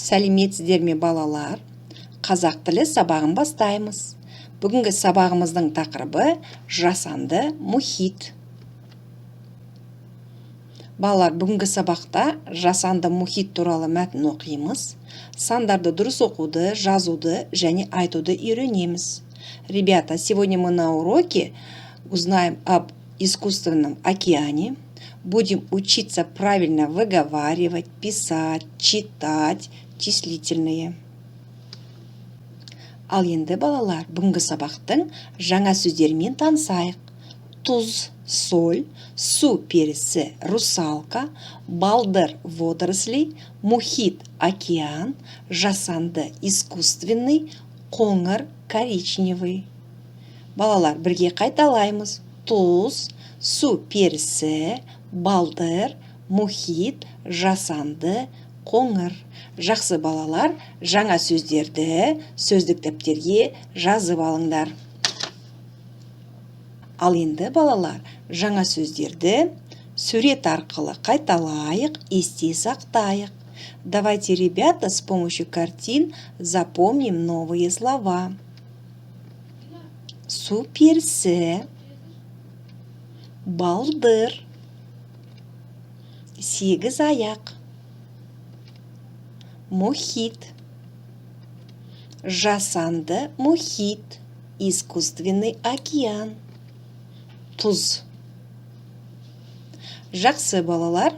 Сәлеметсіздер ме, балалар! Қазақ тілі сабағын бастаймыз. Бүгінгі сабағымыздың тақырыбы – жасанды мұхит. Балалар, бүгінгі сабақта жасанды мұхит туралы мәтін оқимыз, сандарды дұрыс оқуды, жазуды және айтуды үйренеміз. Ребята, сегодня мы на уроке узнаем об искусственном океане, будем учиться правильно выговаривать, писать, читать числительные. Ал енді, балалар, бүгінгі сабақтың жаңа сөздерімен танысайық. Тұз – соль, су перісі – русалка, балдыр – водоросли, мұхит – океан, жасанды – искусственный, қоңыр – коричневый. Балалар, бірге қайталаймыз: тұз, су перісі, балдыр, мұхит, жасанды, қоңыр. Жақсы, балалар, жаңа сөздерді сөздік дәптерге жазып алыңдар. Ал енді, балалар, жаңа сөздерді сурет арқылы қайталайық, есте сақтайық. Давайте, ребята, с помощью картин запомним новые слова. Су перісі, балдыр, сегіз аяқ, мұхит, жасанды мұхит – искусственный океан, тұз. Жақсы, балалар.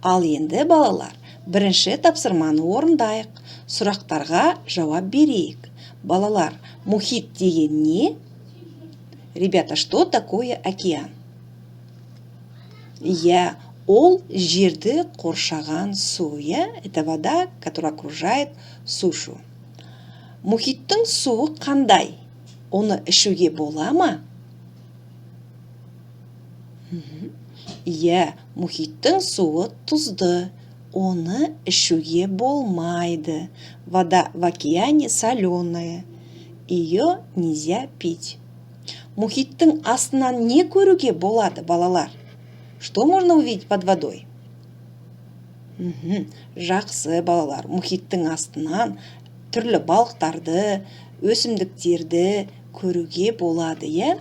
Ал енді, балалар, бірінші тапсырманы орындайық, сұрақтарға жауап берейік. Балалар, мұхит деген не? Ребята, что такое океан? Иә, ол жерді қоршаған су, иә, это вода, которая окружает сушу. Мұхиттың суы қандай? Оны ішуге бола ма? Иә, мұхиттың суы тұзды, оны ішуге болмайды. Вода в океане соленая, ее нельзя пить. Мұхиттың астынан не көруге болады, балалар? Что можно увидеть под водой? Жақсы, балалар, мұхиттың астынан түрлі балықтарды, өсімдіктерді көруге болады, иә.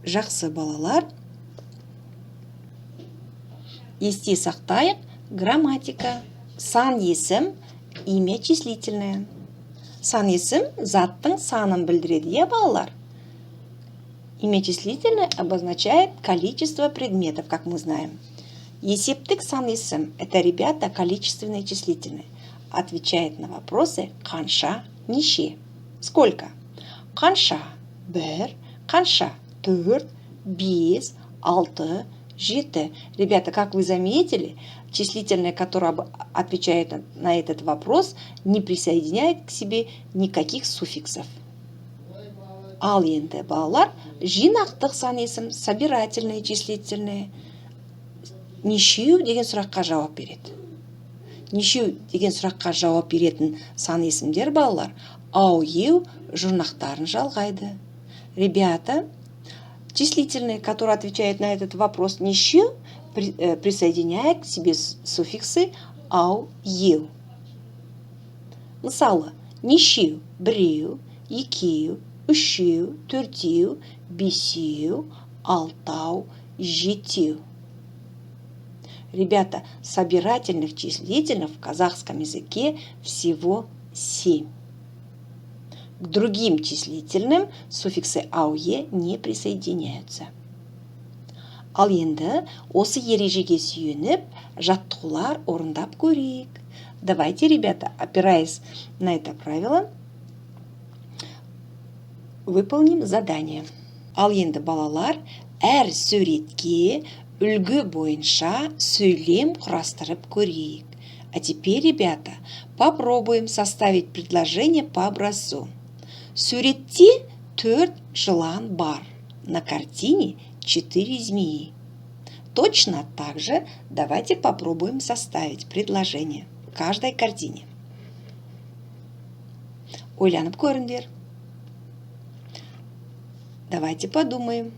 Жақсы, балалар. Есте сақтайық. Грамматика. Сан есім – имя числительное. Сан есім заттың санын білдіреді, иә, балалар? Имя числительное обозначает количество предметов, как мы знаем. Есептік сан есім – это, ребята, количественное числительное. Отвечает на вопросы қанша, неше. Сколько? Қанша – бір, қанша – төрт, бес, алты, жеті. Ребята, как вы заметили, числительное, которое отвечает на этот вопрос, не присоединяет к себе никаких суффиксов. Ал енді, балалар, жинақтық сан есім – собирательное числительное. Нешеу деген сұраққа жауап береді. Нешеу деген сұраққа жауап беретін сан есімдер, балалар, ау, еу жұрнақтарын жалғайды. Ребята, числительные, которые отвечают на этот вопрос нешеу, присоединяет к себе суффиксы ау, еу. Мысалы, нешеу – біреу, екеу, үшеу, төртеу, бесеу, алтау, жетеу. Ребята, собирательных числительных в казахском языке всего семь. К другим числительным суффиксы ау, еу не присоединяются. Ал енді осы ережеге сүйеніп, жаттығулар орындап көрейік. Давайте, ребята, опираясь на это правило, выполним задание. Ал енді, балалар, әр суретке үлгі бойынша сөйлем құрастырып көрейік. А теперь, ребята, попробуем составить предложение по образцу. Суретте төрт жылан бар. На картине четыре змеи. Точно так же давайте попробуем составить предложение в каждой картине. Ойланып көріңдер. Давайте подумаем.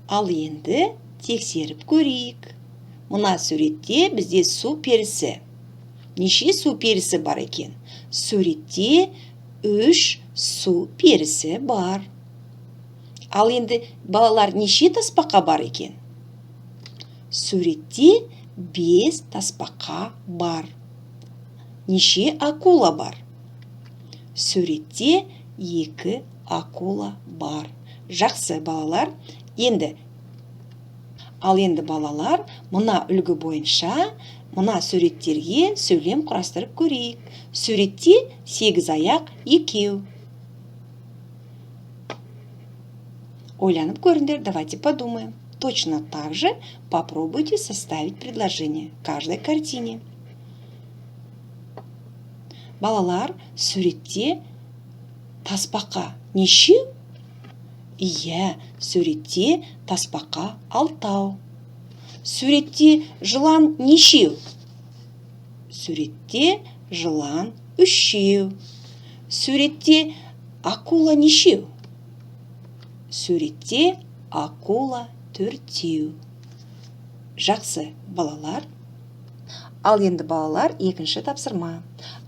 Ал енді тексеріп көрейік. Мына суретте бізде су перісі. Неше су перісі бар екен? Суретте 3 су перісі бар. Ал енді, балалар, неше тасбақа бар екен? Суретте 5 тасбақа бар. Неше акула бар? Суретте 2 акула бар. Жақсы, балалар. Ал енді, балалар, мына үлгі бойынша мына суреттерге сөйлем құрастырып көрейік. Суретте сегіз аяқ екеу. Ойланып көріңдер, давайте подумаем. Точно так же попробуйте составить предложение каждой картине. Балалар, суретте тасбақа нешеу? Иә, суретте тасбақа алтау. Суретте жылан нешеу? Суретте жылан үшеу. Суретте акула нешеу? Суретте акула төртеу. Жақсы, балалар. Ал енді, балалар, екінші тапсырма.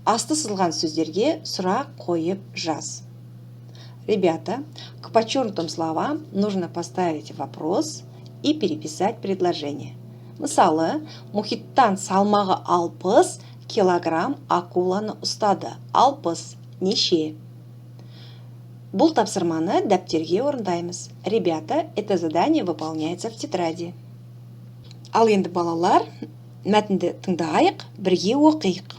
Асты сызылған сөздерге сұрақ қойып жаз. Ребята, к подчеркнутым словам нужно поставить вопрос и переписать предложение. Мысалы, мұхиттан салмағы 60 килограмм акуланы ұстады. 60 неше? Бұл тапсырманы дәптерге орындаймыз. Ребята, это задание выполняется в тетради. Ал енді, балалар, мәтінді тыңдайық, бірге оқиық.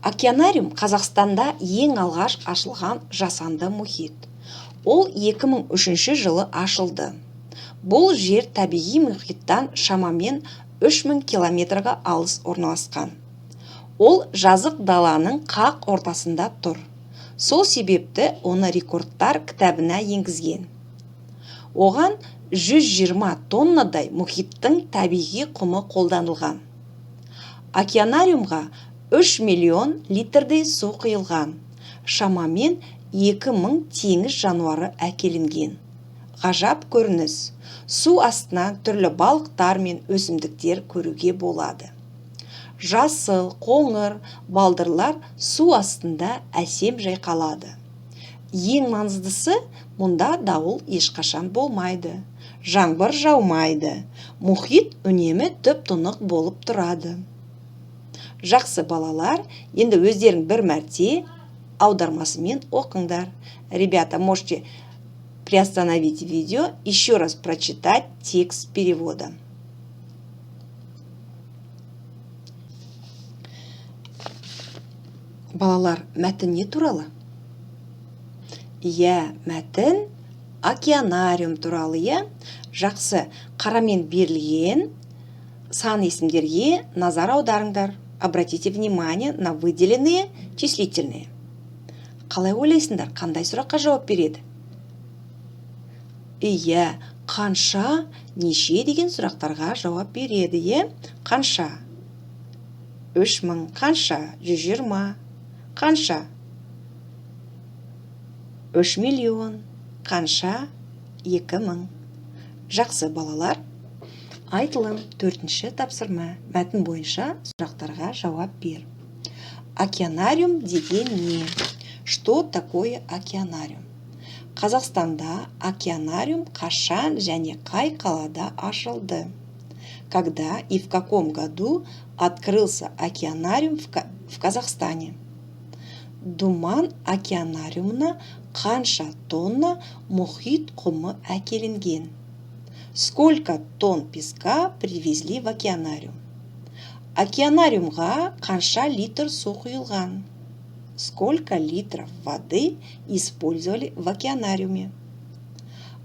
Океанариум — Қазақстанда ең алғаш ашылған жасанды мұхит. Ол 2003 жылы ашылды. Бұл жер табиғи мұхиттан шамамен 3000 километрға алыс орналасқан. Ол жазық даланың қақ ортасында тұр. Сол себепті оны рекордтар кітабына енгізген. Оған 120 тоннадай мұхиттың табиғи құмы қолданылған. Океанариумға 3 миллион литрдей су құйылған. Шамамен 2000 теңіз жануары әкелінген. Ғажап көрініс! Су астынан түрлі балықтар мен өсімдіктер көруге болады. Жасыл, қоңыр балдырлар су астында әсем жайқалады. Ең маңыздысы, мұнда дауыл ешқашан болмайды, жаңбыр жаумайды, мұхит үнемі тұп-тұнық болып тұрады. Жақсы, балалар, енді өздерің бір мәрте аудармасымен оқыңдар. Ребята, можете приостановить видео, еще раз прочитать текст перевода. Балалар, мәтін не туралы? Иә, мәтін океанариум туралы, иә. Жақсы, қарамен берілген сан есімдерге назар аударыңдар. Обратите внимание на выделенные числительные. Қалай ойлайсыңдар, қандай сұраққа жауап береді? Иә, қанша, неше деген сұрақтарға жауап береді, иә. Қанша? 3000. Қанша? 120. Қанша? 3 миллион. Қанша? 2000. Жақсы, балалар. Айтылым. Төртінші тапсырма. Мәтін бойынша сұрақтарға жауап бер. Океанариум деген не? Что такое океанариум? Қазақстанда океанариум қашан және қай қалада ашылды? Когда и в каком году открылся океанариум в Казахстане? Думан океанариумына қанша тонна мұхит құмы әкелінген? Сколько тонн песка привезли в океанариум? Океанариумға қанша литр су құйылған? Сколько литров воды использовали в океанариуме?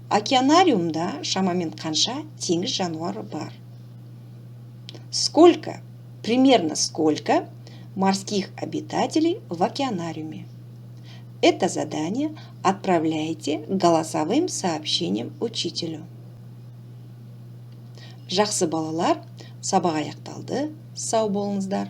Океанариумда шамамен қанша теңіз жануары бар? Сколько, примерно сколько морских обитателей в океанариуме? Это задание отправляйте голосовым сообщением учителю. Жақсы, балалар, сабақ аяқталды. Сау болыңыздар.